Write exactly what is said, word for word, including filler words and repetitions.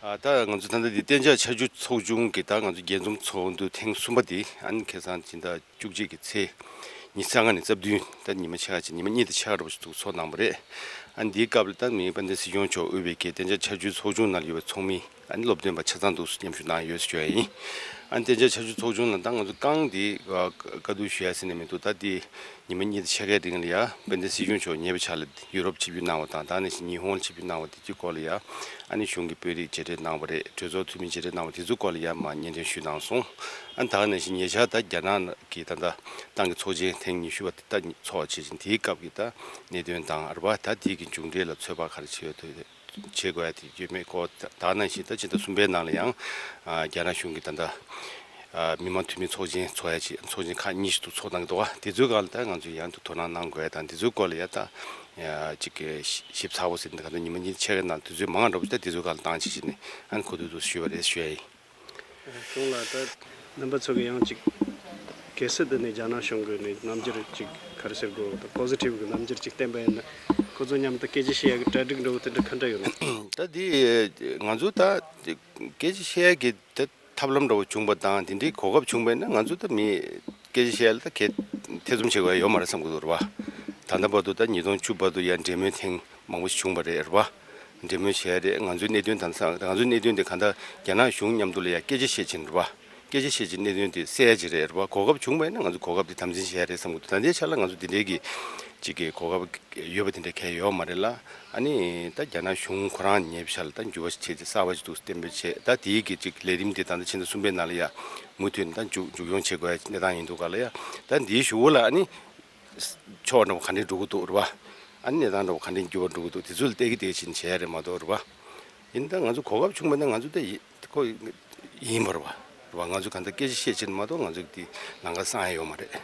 ཨ་ད་ང་ཚོ་ད་ལྟ་འདི་གཏན་འཇགས་ཆར་ཆུ་ཚོགས་ཆུང་གི་ད་ང་ཚོ་རྒྱས་འཛོམས་ཚོགས་འདུ་ཐེངས་གསུམ་པ་འདི་ཨ་ནི་ཁ་སང་སྤྱི་ཟླ་བཅུ་གཅིག་གི་ཚེས་ཉི་ཤུ་རྩ་ལྔ་ནས་རྩ་བདུན་ད་ཉི་མ་ཕྱེད་ཀ་ཅིག་ཉི་མ་གཉིས་དང་ཕྱེད་ཀ་འདྲ་པོ་ཞིག་འདུག་ཚོགས་གནང་བ་རེད། ཨ་ནི་འདིའི་སྐབས་ལ་ད་མི་དབྱིན་དཔལ་ལྡན་སྲིད་སྐྱོང་མཆོག་དབུས་པའི་གི་གཏན་འཇགས་ཆར་ཆུ་ཚོགས་ཆུང་ནང་ལ་ཡོད་པའི་ཚོགས་མི་ཨ་ནི་སློབ་སྟོན་པ་ཆ་ཚང་འདུག་སེ་མཉམ་ཞུགས་གནང་ཡོད་ཟེར་ཞུ་ཡ་ཡིན། ཨ་ནི་གཏན་འཇགས་ཆར་ཆུ་ཚོགས་ཆུང་ལ་ད་ང་ཚོ་རྐང་འདི་བཀའ་བསྡུར་ཞུ་ཡ་ཟེར་ནས་མི་འདུག་ད་འདི་ཉི་མ་གཉིས་དང་ཕྱེད་ཀའི་རིང་ལ་ཡ་དཔལ་ལྡན་སྲིད་སྐྱོང་མཆོག་ཉེ་བའི་ཆར་ལ་ཡུ་རོབ་ཆིབས་བསྒྱུར་གནང་བ་དང་ད་ནང་བཞིན་ཉི་ཧོང་ལ་ཆིབས་བསྒྱུར་གནང་བ་དེ་གཅིག་སྐོར་ལ་ཡ་ཨ་ནི་གཞུང་གི་དཔོན་རིགས་མཇལ་འཕྲད་གནང་བ་རེད། གྲོས་ཚོགས་འཐུས་མི་མཇལ་འཕྲད་གནང་བ་དེ་ཚོའི་སྐོར་ལ་ཡ་མར་སྙན་སྒྲོན་ཞུས་གནང་སོང་། ཨ་ནི་ད་ག་ནང་བཞིན་ཉེ་ཆར་ད་རྒྱ་ནག་གི་ད་ལྟ་ཏང་གི་ཚོགས་ཆེན་ཐེངས་ཉི་ཤུ་པ་དེ་ད་ཚོགས་བྱེད་བཞིན་དེའི་སྐབས་ཀྱི་ད་གནད་དོན་དང་རེད་པ། ད་དེའི་གི་མཇུག་འབྲས་ལ་ཚོད་དཔག་ག་རེ་བྱེད་ཡོད་དེ། བྱེད་དགོས་ཡ་དེ་ཡོད་མེད་སྐོར་ད་ག་ནང་བཞིན་ད་ཕྱི་ཟླ་གསུམ་པའི་ནང་ལ་ཡང་ཨ་རྒྱ་ནག་གཞུང་གིས་ད་ལྟ་ཨ་མི་མང་འཐུས་མི་ཚོགས་ཆེན་ཚོགས་ཡ་ཆེད་ཚོགས་ཆེན་ཁག་གཉིས་ཤིག་ཏུ་ཚོགས་གནང་གི་འདུག་ག་དེ་ཚོའི་སྒང་ལ་ད་ང་ཚོས་ཡང་དུ་དོ་སྣང་གནང་དགོས་ཡ་དང་དེ་ཚོའི་སྐོར་ལ་ཡ་ད་ཨ་ཅིག་གི་ཞིབ་ཚགས་པོ་ཟེར་ནས་ད་ག་ད་ཉི་མ་གཉིས་ཕྱེད་ཀའི་ནང་དུས་ཚོད་མང་བ་འདྲ་པོ་ཞིག་ད་དེ་ཚོའི་སྒང་ལ་བཏང་བྱེད་བྱས་ནས་ཨ་ནི་གོ་བསྡུར་དུ་ཞུས་པ་རེད་ཞུ་ཡ་ཡིན། གང་ལ་ད་རྣམ་པ་ཚོ་གི་ཡང་ཅིག་གལ་སྲིད་དེ་ནས་རྒྱ་ནག་གཞུང་གི་ནས་རྣམ་འགྱུར་ཅིག་ག་རེ་ཟེར་དགོས་ད་པོ་ཟི་ཊིབ་གི་རྣམ་འགྱུར་ཅིག་བསྟན་པ་ཡིན་ན་ཁོ་ཚོ་མཉམ་དུ་སྐད་ཆ་བཤད་ཡག་གི་གྲ་སྒྲིག་འདྲ་བོ་དེ་འདྲ་ག་འདྲ་ཡོད་ན། ད་འདི་ང་ཚོ་ད་སྐད་ཆ་བཤད་ཡག་གི་ད་ཐབས་ལམ་འདྲ་བོ་བྱུང་པ་དང་དེ་འདྲའི་གོ་སྐབས་བྱུང་པ་ཡིན་ན་ང་ཚོ་ད་མི་སྐད་ཆ་བཤད་ཡག་ལ་ད་གལ་ཐེ་ཚོམ་བྱེད་དགོས་ཡ་ཡོད་མ་རེད་བསམ་གི་འདུག་རེད་པ། ད་ལྟ་བར་དུ་ད་ཉིས་སྟོང་བཅུ་བར་དུ་ཡ་འབྲེལ་མོལ་ཐེངས་མང་པོ་ཞིག་བྱུང་པ་རེད་རེད་པ། འབྲེལ་མོལ་བྱས་རེད། ང་ཚོའི་གནད་དོན་དང་ས་ང་ཚོའི་གནད་དོན་དེ་གང་ལྟར་རྒྱ་ནག་གཞུང་མཉམ་དུ་ལ་ཡ་སྐད་ཆ་བཤད་ཕྱིན་རེད་པ། སྐད་ཆ་བཤད་ཕྱིན་གནད་དོན་དེ་སེལ་ཡ་ཅིག་རེད་རེད་པ། གོ་སྐབས་བྱུང་བ་ཡིན་ན་ང་ཚོ་གོ་སྐབས་དེ་དམ་འཛིན་བྱས་རེད་བསམ་གི་འདུག་ད་ལྟའི་ཆ་ལ་ང་ཚོ་དེ་འདྲའི་གི་ཅིག་གི་གོ་སྐབས་ཡོད་པ་དེ་འདྲ་གང་ཡང་ཡོད་མ་རེད་ལ། ཨ་ནི་ད་རྒྱ་ནག་གཞུང་ཁོ་རང་ཉེ་བའི་ཆར་ལ་ད་འགྱུར་བ་ཞིག་བྱས་ཏེ་གསར་པ་ཞིག་འདུག་གཏན་འབེབས་བྱས། ད་དེའི་གི་ཅིག་ལས་རིམ་དེ་ད་ལྟ་ཕྱི་ཟླ་གསུམ་པའི་ནང་ལ་ཡ་མུ་མཐུད་ནས་ད་མཇུག་མཇུག་སྐྱོང་བྱེད་དགོས་ཡ་གནས་སྟངས་ཡིན་འདུག་ག་ལ་ཡ། ད་འདིའི་གཞུག་གུ་ལ་ཨ་ནི་ཕྱོགས་འདྲ་པོ་ག་འདྲས་འགྲོ་གི་འདུག་རེད་པ། ཨ་ནི་གནས་སྟངས་འདྲ་པོ་ག་འདྲས་འགྱུར་བ་འགྲོ་གི་འདུག་དེ་ཚོ་ལ་བལྟས་ཀྱི་བལྟས་ཀྱི་བྱས་རེད་མ་གཏོགས་རེད་པ། ཡིན་ད་ང་ཚོ་གོ་སྐབས་བྱུང་བ་ན་ང་ཚོ་ད་ཡི་ཁོ་ཡིན་པ་རེད་པ། རེད་པ། ང་ཚོ་གང་ལྟར་སྐད་ཆ་བཤད་ཕྱིན་མ་གཏོགས་ང་ཚོ་དེ་ལམ་ཁ་སང་ཡ་ཡོད་མ་རེད།